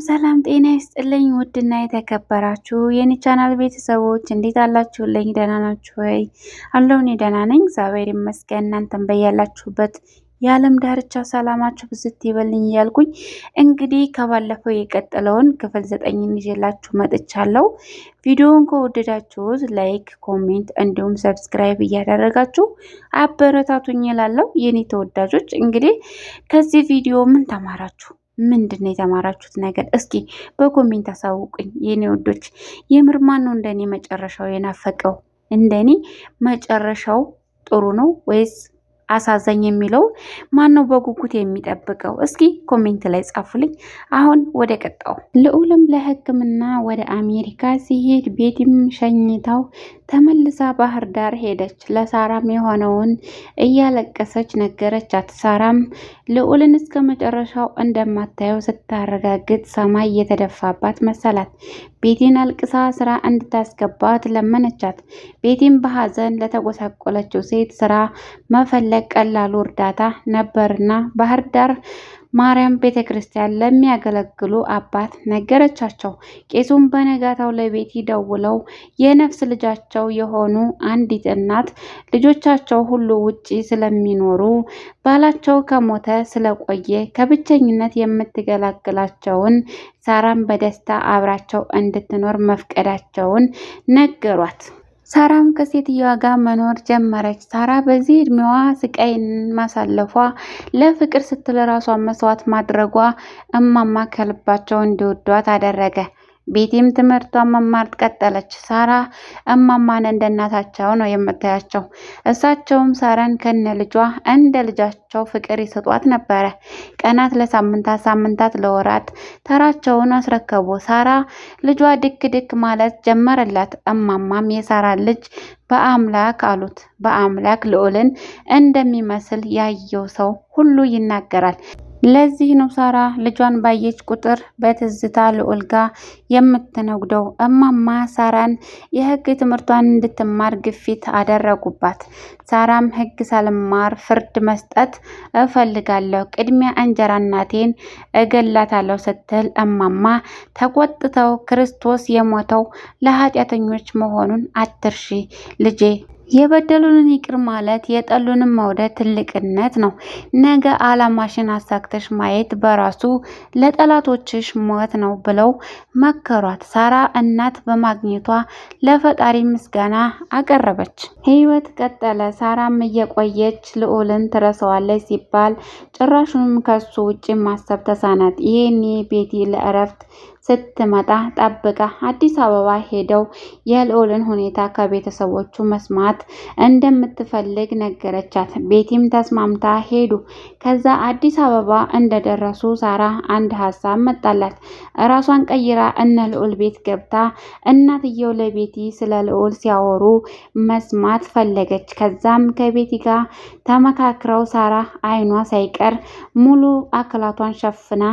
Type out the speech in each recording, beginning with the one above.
ሰላም ጤና ይስጥልኝ። ውድና የተከበራችሁ የኔ ቻናል ቤተሰቦች እንዴት አላችሁልኝ? ደህና ናችሁ ወይ? አለሁ እኔ ደህና ነኝ፣ እግዚአብሔር ይመስገን። እናንተም በያላችሁበት የዓለም ዳርቻ ሰላማችሁ ብዝት ይበልኝ እያልኩኝ እንግዲህ ከባለፈው የቀጠለውን ክፍል 9ን ይዤላችሁ መጥቻለሁ። ቪዲዮውን ከወደዳችሁት like፣ comment እንዲሁም subscribe እያደረጋችሁ አበረታቱኝ እላለሁ። የኔ ተወዳጆች እንግዲህ ከዚህ ቪዲዮ ምን ተማራችሁ? ምንድን ነው የተማራችሁት ነገር? እስኪ በ comment አሳውቁኝ የኔ ውዶች። የምር ማን ነው እንደኔ መጨረሻው የናፈቀው? እንደኔ መጨረሻው ጥሩ ነው ወይስ አሳዛኝ የሚለው ማን ነው በጉጉት የሚጠብቀው? እስኪ comment ላይ ጻፉልኝ። አሁን ወደ ቀጣው። ልዑልም ለሕክምና ወደ አሜሪካ ሲሄድ ቤቲም ሸኝታው ተመልሳ ባህር ዳር ሄደች። ለሳራም የሆነውን እያለቀሰች ነገረቻት። ሳራም ልዑልን እስከ መጨረሻው እንደማታየው ስታረጋግጥ ሰማይ እየተደፋባት መሰላት። ቤቲን አልቅሳ ስራ እንድታስገባት ለመነቻት። ቤቲም በሀዘን ለተጎሳቆለችው ሴት ስራ መፈለግ ቀላሉ እርዳታ ነበርና ባህር ዳር ማርያም ቤተ ክርስቲያን ለሚያገለግሉ አባት ነገረቻቸው። ቄሱም በነጋታው ለቤቲ ደውለው የነፍስ ልጃቸው የሆኑ አንዲት እናት ልጆቻቸው ሁሉ ውጪ ስለሚኖሩ ባላቸው ከሞተ ስለቆየ ከብቸኝነት የምትገላግላቸውን ሳራን በደስታ አብራቸው እንድትኖር መፍቀዳቸውን ነገሯት። ሳራም ከሴትየዋ ጋር መኖር ጀመረች። ሳራ በዚህ እድሜዋ ስቃይን ማሳለፏ፣ ለፍቅር ስትል ራሷን መስዋዕት ማድረጓ እማማ ከልባቸው እንዲወዷት አደረገ። ቤቲም ትምህርቷን መማር ቀጠለች። ሳራ እማማን እንደ እናታቸው ነው የምታያቸው። እሳቸውም ሳራን ከነ ልጇ እንደ ልጃቸው ፍቅር ይሰጧት ነበረ። ቀናት ለሳምንታት፣ ሳምንታት ለወራት ተራቸውን አስረከቡ። ሳራ ልጇ ድክ ድክ ማለት ጀመረላት። እማማም የሳራ ልጅ በአምላክ አሉት። በአምላክ ልዑልን እንደሚመስል ያየው ሰው ሁሉ ይናገራል። ለዚህ ነው ሳራ ልጇን ባየች ቁጥር በትዝታ ልዑል ጋ የምትነጉደው። እማማ ሳራን የሕግ ትምህርቷን እንድትማር ግፊት አደረጉባት። ሳራም ሕግ ሳልማር ፍርድ መስጠት እፈልጋለሁ፣ ቅድሚያ እንጀራ እናቴን እገላታለሁ ስትል እማማ ተቆጥተው ክርስቶስ የሞተው ለኃጢአተኞች መሆኑን አትርሺ ልጄ፣ የበደሉንን ይቅር ማለት የጠሉንን መውደድ ትልቅነት ነው። ነገ አላማሽን አሳክተሽ ማየት በራሱ ለጠላቶችሽ ሞት ነው ብለው መከሯት። ሳራ እናት በማግኘቷ ለፈጣሪ ምስጋና አቀረበች። ህይወት ቀጠለ። ሳራም እየቆየች ልዑልን ትረሳዋለች ሲባል ጭራሹንም ከሱ ውጭ ማሰብ ተሳናት። ይሄኔ ቤቲ ለእረፍት ስትመጣ ጠብቃ አዲስ አበባ ሄደው የልዑልን ሁኔታ ከቤተሰቦቹ መስማት እንደምትፈልግ ነገረቻት። ቤቲም ተስማምታ ሄዱ። ከዛ አዲስ አበባ እንደደረሱ ሳራ አንድ ሀሳብ መጣላት። ራሷን ቀይራ እነ ልዑል ቤት ገብታ እናትየው ለቤቲ ስለ ልዑል ሲያወሩ መስማት ፈለገች። ከዛም ከቤቲ ጋር ተመካክረው ሳራ አይኗ ሳይቀር ሙሉ አካላቷን ሸፍና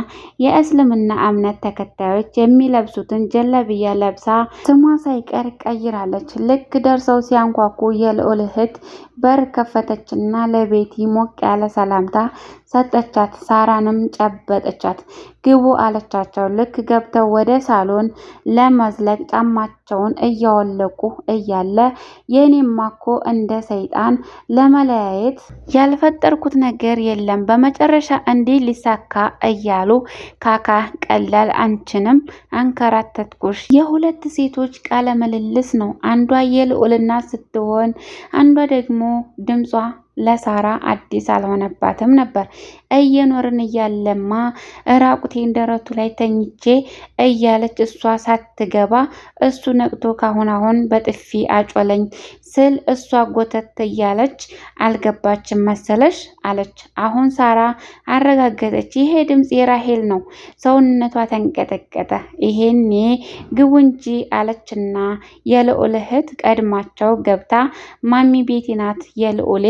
የእስልምና እምነት ተከታዮች የሚለብሱትን ጀለብያ ለብሳ ስሟ ሳይቀር ቀይራለች። ልክ ደርሰው ሲያንኳኩ የልዑል እህት በር ከፈተችና ለቤቲ ሞቅ ያለ ሰላምታ ሰጠቻት። ሳራንም ጨበጠቻት። ግቡ አለቻቸው። ልክ ገብተው ወደ ሳሎን ለመዝለቅ ጫማቸውን እያወለቁ እያለ የኔማ እኮ እንደ ሰይጣን ለመለያየት ያልፈጠርኩት ነገር የለም፣ በመጨረሻ እንዲህ ሊሳካ እያሉ ካካ ቀላል አንቺንም አንከራተትኩሽ። የሁለት ሴቶች ቃለ ምልልስ ነው። አንዷ የልዑል እናት ስትሆን አንዷ ደግሞ ድምጿ ለሳራ አዲስ አልሆነባትም ነበር። እየኖርን እያለማ ራቁቴን ደረቱ ላይ ተኝቼ እያለች እሷ ሳትገባ እሱ ነቅቶ ካሁን አሁን በጥፊ አጮለኝ ስል እሷ ጎተት እያለች አልገባችም መሰለሽ አለች። አሁን ሳራ አረጋገጠች። ይሄ ድምፅ የራሄል ነው። ሰውነቷ ተንቀጠቀጠ። ይሄኔ ግቡ እንጂ አለችና የልዑል እህት ቀድማቸው ገብታ ማሚ ቤቲ ናት የልዑሌ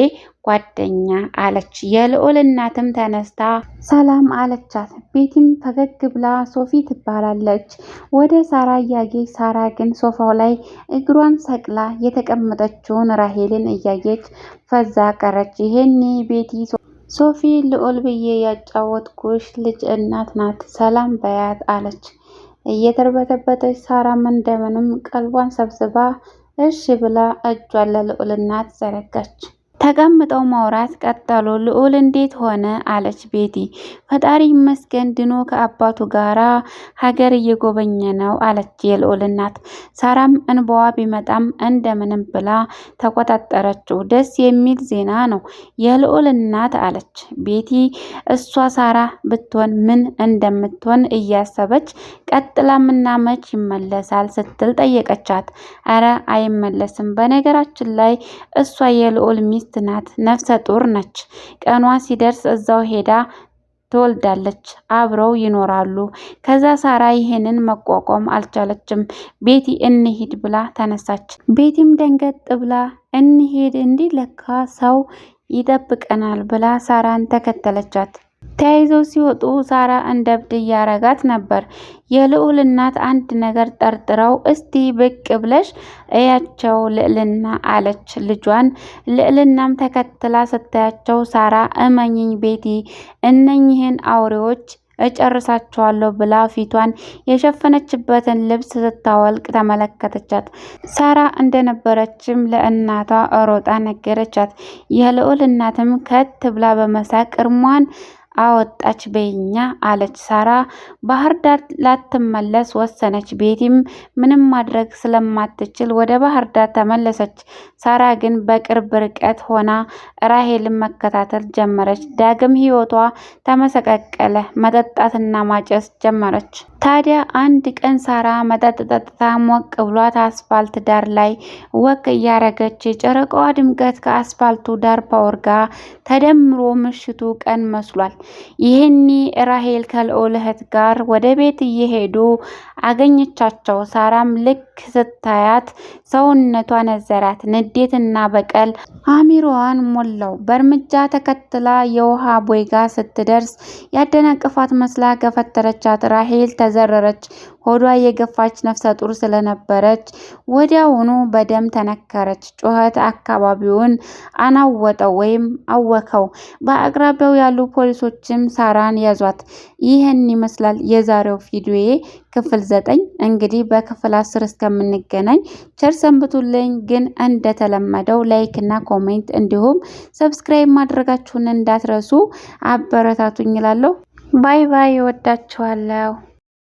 ጓደኛ አለች። የልዑል እናትም ተነስታ ሰላም አለቻት። ቤቲም ፈገግ ብላ ሶፊ ትባላለች ወደ ሳራ እያየች፣ ሳራ ግን ሶፋው ላይ እግሯን ሰቅላ የተቀመጠችውን ራሄልን እያየች ፈዛ ቀረች። ይሄኔ ቤቲ ሶፊ ልዑል ብዬ ያጫወትኩሽ ልጅ እናት ናት፣ ሰላም በያት አለች። እየተርበተበተች ሳራም እንደምንም ቀልቧን ሰብስባ እሺ ብላ እጇን ለልዑል እናት ዘረጋች። ተቀምጠው ማውራት ቀጠሉ። ልዑል እንዴት ሆነ አለች ቤቲ። ፈጣሪ ይመስገን ድኖ ከአባቱ ጋራ ሀገር እየጎበኘ ነው አለች የልዑል እናት። ሳራም እንባዋ ቢመጣም እንደምንም ብላ ተቆጣጠረችው። ደስ የሚል ዜና ነው የልዑል እናት አለች ቤቲ። እሷ ሳራ ብትሆን ምን እንደምትሆን እያሰበች ቀጥላምና መች ይመለሳል ስትል ጠየቀቻት። አረ አይመለስም። በነገራችን ላይ እሷ የልዑል ሚስት ናት፣ ነፍሰ ጡር ነች። ቀኗ ሲደርስ እዛው ሄዳ ትወልዳለች። አብረው ይኖራሉ። ከዛ ሳራ ይሄንን መቋቋም አልቻለችም። ቤቲ እንሂድ ብላ ተነሳች። ቤቲም ደንገጥ ብላ እንሂድ እንዲህ ለካ ሰው ይጠብቀናል ብላ ሳራን ተከተለቻት። ተያይዘው ሲወጡ ሳራ እንደ እብድ እያረጋት ነበር። የልዑል እናት አንድ ነገር ጠርጥረው እስቲ ብቅ ብለሽ እያቸው ልዕልና አለች ልጇን። ልዕልናም ተከትላ ስታያቸው ሳራ እመኝኝ ቤቲ እነኝህን አውሬዎች እጨርሳቸዋለሁ ብላ ፊቷን የሸፈነችበትን ልብስ ስታወልቅ ተመለከተቻት። ሳራ እንደነበረችም ለእናቷ ሮጣ ነገረቻት። የልዑል እናትም ከት ብላ በመሳቅ እርሟን አወጣች በይኛ አለች። ሳራ ባህር ዳር ላትመለስ ወሰነች። ቤቲም ምንም ማድረግ ስለማትችል ወደ ባህር ዳር ተመለሰች። ሳራ ግን በቅርብ ርቀት ሆና ራሄልን መከታተል ጀመረች። ዳግም ሕይወቷ ተመሰቀቀለ። መጠጣትና ማጨስ ጀመረች። ታዲያ አንድ ቀን ሳራ መጠጥ ጠጥታ ሞቅ ብሏት አስፋልት ዳር ላይ walk እያረገች የጨረቃዋ ድምቀት ከአስፋልቱ ዳር power ጋር ተደምሮ ምሽቱ ቀን መስሏል። ይህኒ ራሄል ከልዑል እህት ጋር ወደ ቤት እየሄዱ አገኘቻቸው። ሳራም ልክ ስታያት ሰውነቷ ነዘራት። ንዴትና በቀል አሚሮዋን ሞላው። በእርምጃ ተከትላ የውሃ ቦይ ጋ ስትደርስ ያደናቅፋት መስላ ገፈተረቻት። ራሄል ተዘረረች። ሆዷ የገፋች ነፍሰ ጡር ስለነበረች ወዲያውኑ በደም ተነከረች። ጩኸት አካባቢውን አናወጠው ወይም አወከው። በአቅራቢያው ያሉ ፖሊሶችም ሳራን ያዟት። ይህን ይመስላል የዛሬው ቪዲዮዬ ክፍል 9። እንግዲህ በክፍል 10 እስከምንገናኝ ቸር ሰንብቱልኝ። ግን እንደተለመደው like እና comment እንዲሁም subscribe ማድረጋችሁን እንዳትረሱ፣ አበረታቱኝ እላለሁ። Bye bye። እወዳችኋለሁ።